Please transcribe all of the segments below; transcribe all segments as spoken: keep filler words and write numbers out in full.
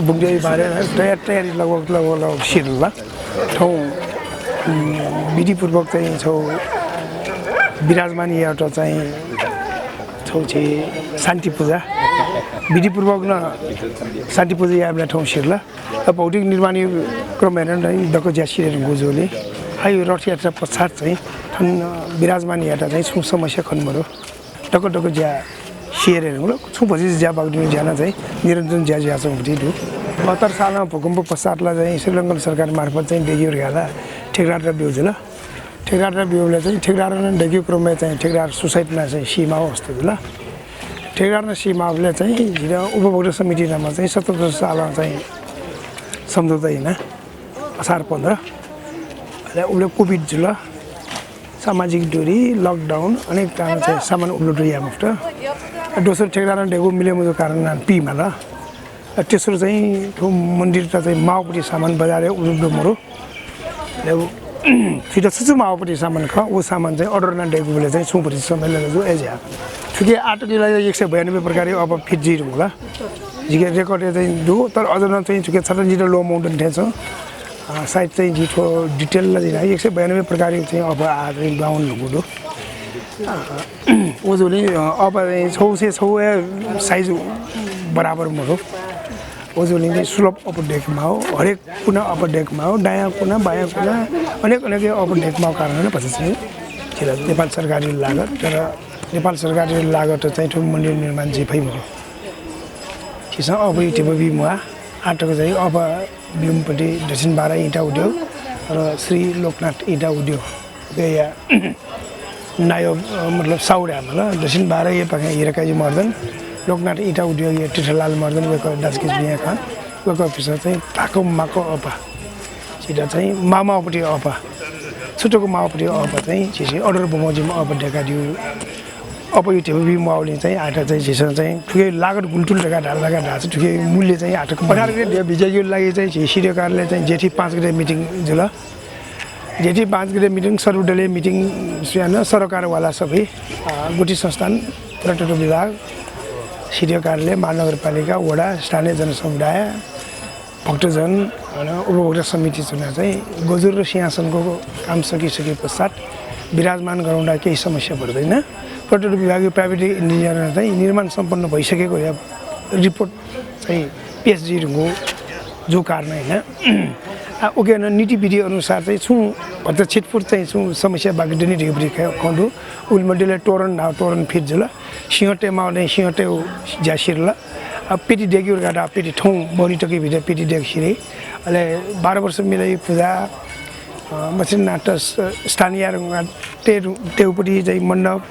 बुंगद्यःया बारे तयार, तयारी लगभग, लगभग, लगभग सिधल। थौं, उम्, विधिपूर्वक चाहिँ छौ विराजमान यायेत चाहिँ छौ छि शान्ति पूजा, विधिपूर्वक नं शान्ति पूजा यायेबलय् थौं सिधल। अ, भौतिक निर्माणया क्रमय् नं दक्व ज्या सिधयेधुंकूगु जुल। अले रथयात्रा पश्चात चाहिँ थन विराजमान यायेत चाहिँ छुं समस्या खने मदु। दक्व दक्व ज्या सिधयेधुंकल। छुं भतिचा ज्या बाकी दुगु ज्या नं चाहिँ निरन्तर ज्या जुयाच्वंगु दु। बहत्तर सालं भूकम्प पश्चात ला चाहिँ श्रीलंकन सरकार मार्फत चाहिँ दय्केगु धकाः ला ठेकदारत ब्यूगु जुल। ठेकदारत ब्यूबलय् चाहिँ ठेकदारं नं दय्केगु क्रमय् चाहिँ ठेकदार सुसाइडमा चाहिँ सीमाःगु अवस्था जुल। ठेकदारं सीमाःबलय् चाहिँ झीत उपभोक्ता समिति नामं चाहिँ सतहत्तर सालं चाहिँ सम्झौता याना, असार पन्ध्र। अले उबलय् कोभिड जुल, सामाजिक दूरी, लकडाउन, अनेक कारणं चाहिँ सामान उपलब्ध याये मफुत। दोस्रो ठेकदारं दय्केगु मिले मजूगु कारणं नं पीमाल। तेस्रो चाहिँ थ्व मन्दिरत चाहिँ माःगुपट्टि सामान बजारय् उपलब्ध मरु। अले व झीत छु छु माःगुपट्टि सामान खः, व सामान चाहिँ अर्डर याना दय्केबलय् चाहिँ छुं भतिचा समय लगे जू। अय् जुया थुकी आःतकया लागि एक सय बयानब्बे प्रकारया अःपा फिट जुइधुंकल। जिके रेकर्डय् चाहिँ दु, तर अझ नं चाहिँ थुकी छता जितः ल्वःमंगु दनि थें च्वं। अ, सायद चाहिँ जि थ्व डिटेल ला जिं धाये, एक सय बयानब्बे प्रकारया चाहिँ अःपा आः चाहिँ दुहां वनेधुंकूगु दु। अ, उजुलिं, अ, अःपा चाहिँ छौ से छौ हे साइज बराबर मरु। उजुलिं चाहिँ सुलभ अःपा दय्केमाःगु, हरेक कुना अःपा दय्केमाःगु, दायाँ कुना, बायाँ कुना, अनेक अनेक अःपा दय्केमाःगु कारणं भचा चाहिँ झीत नेपाल सरकारया लागत, तर नेपाल सरकारया लागतत चाहिँ थ्व मन्दिर निर्माण जुइ फइ मखु। झीसं अःपा धिबा बी म्वाः। आःतक चाहिँ अःपा ब्यूम्ह पति दक्षिण बारा इँटा उद्योग र श्री लोकनाथ इँटा उद्योग। उकिया नायः, अ, मतलब साहु धायेमाल, दक्षिण बाराया पाखें हिराकाजी महर्जन, लोकनाथ इँटा उद्योगया तीर्थलाल महर्जन, वय्कः दाजुकिजा मिया खः। वय्कःपिन्सं चाहिँ धाकं माःगु अःपा, झीत चाहिँ माःमाःगुपट्टि अःपा, छुतक माःगुपट्टि अःपा चाहिँ झीसं अर्डर बमोजिम अःपा दय्कादिउ। अःपा धिबा बी म्वाःबलय् चाहिँ आःतक चाहिँ झीसं चाहिँ थुकी लागत गुलि तुल धकाः धाल धकाः धाःसा थुकी मूल्य चाहिँ आःतक मदु। अठार गते धिबा बिज्याकेगु लागि चाहिँ झी सिडिओ कार्यालय चाहिँ जेठी पाँच गते मिटिङ जुल। जेठी पाँच गते मिटिङ, सर्वदलीय मिटिङ याना सरोकारवाला सबै, अ, गुठी संस्थान, पुरातत्व विभाग, सिडिओ कार्यालय, महानगरपालिका, वडा, स्थानीय जनसमुदाय, भक्तजन, अन उपभोक्ता समिति च्वना चाहिँ गजुर र सिंहासनको काम सकिसके पश्चात विराजमान गराउँदा केही समस्या पर्दैन। पुरातत्व विभागया प्राविधिक इन्जिनियरं चाहिँ निर्माण सम्पन्न भइसकेको या रिपोर्ट चाहिँ पेश जुइधुंकूगु जूगु कारणं याना। आ, उकिया नं नीतिविधि अनुसार चाहिँ छुं भचा छिटफुट चाहिँ छुं समस्या बाकी दनि धइगु खँ दु। उलि मध्येलय् तोरण धाःगु तोरण फिट जुल। सिंह तयेमाःगु सिंह तयेगु ज्या सिधल। आ, पेटी दय्केगु धकाः धाःगु पेटी थौं बहनी तकया भित्र पेटी दय्के सिधइ। अले बाह्र वर्ष मिलेया पूजा, अ, मछिन्द्रनाथ स-, स्थानीय धुंकाः तये-, तयेगुपट्टि चाहिँ मण्डप,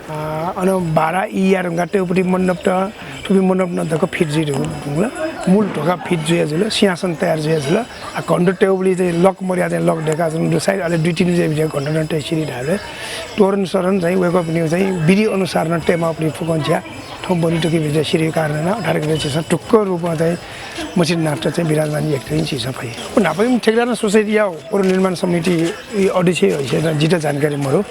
अ, अन बारा ई याये धुंकाः तयेगुपट्टि मण्डपत, थुपिं मण्डप नं दक्व फिट जुइ धुंकल। मूल ध्वाखा फिट जुया जुल, सिंहासन तयार जुया जुल। आ, घण्ट तयेगुबलय् चाहिँ लक मरुया चाहिँ लक दय्काच्वंगु दु सायद, अले दुई तीन ज्या भित्र घण्ट नं तये सिधइ धाःबलय् तोरण सोरण चाहिँ वय्कःपिनिगु चाहिँ विधि अनुसार नं तयेमाःगुपट्टि फुक्कं ज्या थौं बहनी तकया भित्र सिधइगु कारणं याना अठार गते झीसं ढुक्क रूपं चाहिँ मछिन्द्रनाथत चाहिँ विराजमान याकेत चाहिँ झीसं फइ। व न्हापायाम्ह ठेकदारं सुसाइड याःगु, पुनर्निर्माण समितिया अध्यक्ष हैसियतय् जितः जानकारी मरु।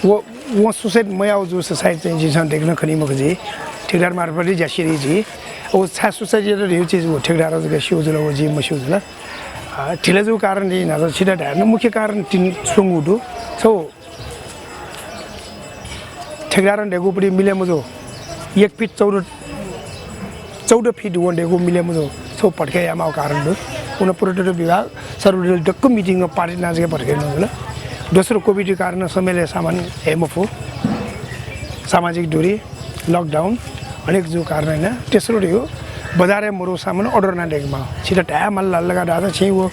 व, वं सुसाइड मयाःगु जूसा सायद चाहिँ झीसं दय्के नं खनी मखु जुइ। ठेकदार मार्फत ज्या सिधइ जुइ। व छाय् सुसाइड यात धइगु चिज व ठेकदारं जक स्यू जुल, व जिं मस्यू जुल। अ, ढिला जूगु कारण चाहिँ न्हाचः छितः धायेधुन, मुख्य कारण तीन स्वंगू दु। छौ ठेकदारं दय्कूपट्टि मिले मजू, एक फिट चौध, चौध फिट वं दय्कूगु मिले मजू, छौ भत्काये यायेमाःगु कारण दु। व नं पुरातत्व विभाग सर्वदलीय दक्व मिटिङय् पारित याना जक भत्काये यानागु जुल। दोस्रो कोभिडया कारणं समयलय् सामान हये मफु, सामाजिक दूरी, लकडाउन, अनेक जूगु कारणं याना। तेस्रो धइगु बजारय् मरु सामान अर्डर याना दय्केमाः। छितः धायेमाल ला धकाः धाःसा छिं व,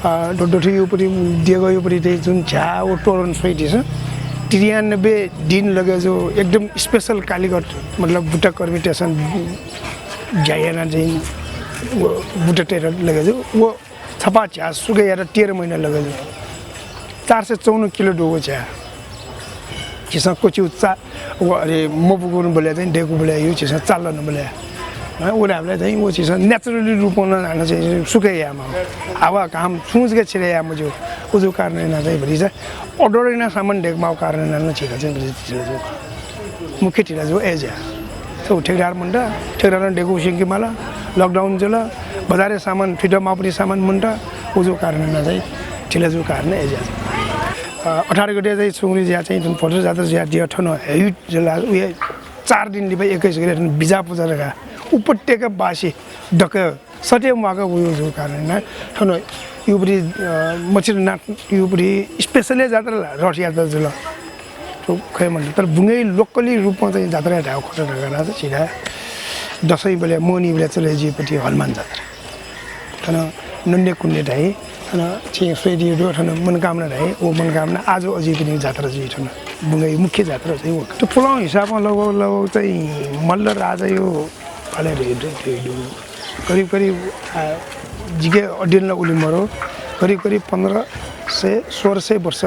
अ, दो-, दोथुयागुपट्टि, देगःयागुपट्टि चाहिँ जुन झ्याः व तोरण स्वयादिसँ। त्रियानब्बे दिन लगे जू, एकदम स्पेशल कालिगत, मतलब बुट्टाकर्मीतय्सं ज्या याना चाहिँ व बुट्टा तयेत लगे जू। व छपा झ्याः सुकय् यायेत तेह्र महिना लगे जू। चार सय चौन्न किलो दुगु झ्याः। झीसं क्वचिउ चा-, व, अरे, मपुगुबलय् चाहिँ दय्कूबलय् यु, झीसं चालनबलय्। हँ, व धाःबलय् चाहिँ व झीसं naturally रूपं नं हानं चाहिँ सुकय् यायेमाः। हावा घाम छुं जक छिरे याये मज्यू। व जूगु कारणं याना चाहिँ भतिचा अर्डर याना सामान दय्केमाःगु कारणं याना नं झीत चाहिँ भतिचा ढिला जू। मुख्य ढिला जू अय् ज्या। थ्व ठेकदार मन्त, ठेकदारं दय्कूगु स्यंकेमाल, लकडाउन जुल, बजारय् सामान, फिट माःपट्टि सामान मन्त, उजु कारण नं चाहिँ ढिला जु कारण अय् जुया। अ, अठार गते चाहिँ सुंगुरी जुया चाहिँ थन भोटर जात्रा जुया दिया थन ह्यायु जुला उहे चार दिन लिपा एक्काइस गते थन बिजा पुजा धकाः उपत्यकावासी दक्व सत्य म्वाक उजु कारण नं थन युपट्टि, अ, मछिन्द्रनाथ युपट्टि special जात्रा ला, रथ यात्रा जुल। थ्व खय् मन्त। तर बुंगय् locally रूपमा चाहिँ जात्रा धायेगु खः धकाः नं चाहिँ झीथाय् दसैँबलय्, मोहनीबलय् चले जुइपट्टि हनुमान जात्रा। थन नन्देकुण्डे धाइ, थन चाहिँ स्वयेदियो दु, थन मनकामना धाइ, व मनकामना आजु अझै पनि जात्रा जुइ थन। बुंगय् मुख्य जात्रा चाहिँ व। थ्व पुलांगु हिसाबमा लगभग, लगभग चाहिँ मल्ल राजायो पालय् धइ, धइ, धइ दु। करिब, करिब, आ, जिके अध्ययन ला उलि मरु, करिब, करिब पन्ध्र सय, सोह्र सय वर्ष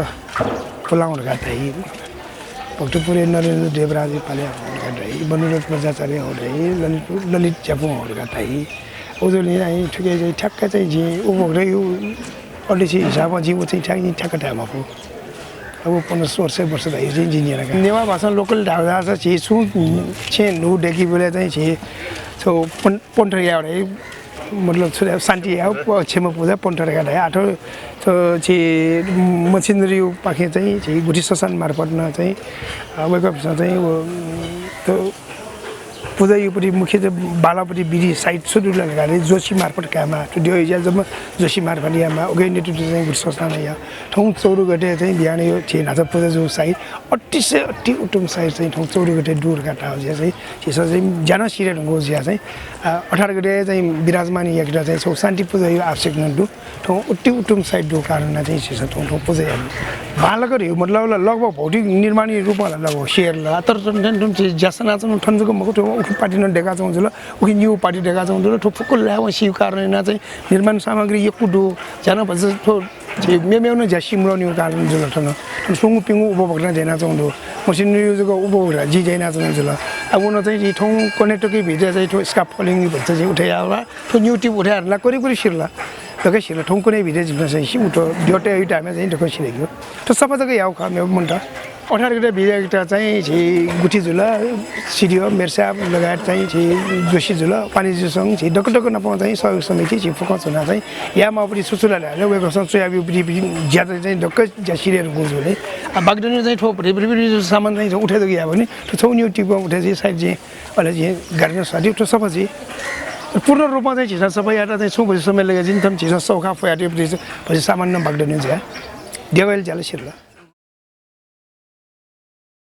पुलांगु धकाः धाइ। भक्तपुरय् नरेन्द्र देवराजयो पालय् हःगु धकाः धाइ, बनुरथ बज्राचार्य हःगु धाइ, ललित, ललित ज्यापु हःगु धकाः धाइ। उजुलिं चाहिँ थुके चाहिँ ठ्याक्क चाहिँ जिं उपभोक्तायो अध्यक्ष हिसाबमा जिं उ चाहिँ ठ्याक्क, जिं ठ्याक्क धाये मफु। अब पन्ध्र सोह्र सय वर्ष धाइ चाहिँ जिं न्यना का। नेवाः भाषां local धाःसा झी छुं छेँ न्हू दय्‌कीबलय् चाहिँ झी छौ पन-, पन्थ याये धाइ, मतलब छु धाइ, शान्ति याये, प-, क्षमा पूजा पन्थ धकाः धाइ। आः थ्व, थ्व झी मछिन्द्रयो पाखें चाहिँ झी गुठी संस्थान मार्फत नं चाहिँ, अ, वय्‌कःपिन्सं चाहिँ व, थ्व पुजायुपट्टि मुख्य चाहिँ बालापट्टि विधि site छु दु ला धकाः जोशी मार्फत कायेमाः। थ्व द्यः ज्या जम्मा जोशी मार्फत यायेमाः। उकिया नेतृत्व चाहिँ गुठी संस्थानं या। थौं चौध गते चाहिँ बिहानयो झी न्हाचः पुजा जूगु site अतिशय अति उत्तम site चाहिँ थौं चौध गते दु धकाः धाःगु जुया चाहिँ झीसं चाहिँ ज्या नं सिधये धुंकूगु जुया चाहिँ, अ, अठार गते चाहिँ विराजमान याकेत चाहिँ छौ शान्ति पुजायो आवश्यक नं दु। थौं अति उत्तम site दुगु कारणं चाहिँ झीसं थौं, थौं पुजा याना। बांलाक धइगु मतलब ला लगभग भौतिक निर्माणयो रूपमा ला लगभग सेयर ला। तर थन, थन, थन झी ज्या सनाच्वंगु थन जक मखु, थ्व उखे पार्टी नं दय्‌काच्वंगु जुल, उखे निगू पार्टी दय्‌काच्वंगु जुल, थ्व फुक्क लायेवं सीगु कारणं याना चाहिँ निर्माण सामग्री यक्व दु। ज्या नं भचा थ्व झी मेमेगु नं ज्या सी मदुनिगु कारणं जुल थन। थन स्वंगू प्यंगू उपभोक्ता ज्या यानाच्वंगु दु। मछिन्द्रयो जक उपभोक्ता जिं ज्या यानाच्वंगु जुल। अब व नं चाहिँ झी थौं कनेक्टरके भित्र चाहिँ थ्व scaffolding भचा झी उठे याः ला। थ्व निगू टिप उठे याः ला, करिब करिब सिधल ला। दक्व सिधल ला, थौं कनेक्टरके भित्र जिमिसं चाहिँ सी उठे द्यः तयेगु time-य् चाहिँ दक्व सिधयेगु। थ्व सफा जक याःगु खः, मेगु मन्त। अठार गते बिज्यायेत चाहिँ झी गुठी जुल, सिडिओ, मेयर साहेब लगायत चाहिँ झी जोशी जुल, वाणिज्य संघ, झी दक्व दक्व नाप चाहिँ सहयोग समिति झी फुक्कं च्वना चाहिँ यायेमाःपट्टि छु छु ला धायेबलय् वय्‌कःपिन्सं च्वयाबीपट्टि ज्या चाहिँ दक्व ज्या सिधये धुंकूगु जुल। आ, बागदनियो चाहिँ थ्व भति भति भति सामान चाहिँ उठे जक याःबलय् थ्व छौ निगू टिप उठे चाहिँ site चाहिँ अले चाहिँ गाडी नं स्वाति थ्व सफा चाहिँ पूर्ण रूपमा चाहिँ झीसं सफा यायेत चाहिँ छुं भति समय लगे चाहिँ थन झीसं सौखा फयाते भति सामान नं बागदनियो चाहिँ द्यःया ज्या ला सिधल ला।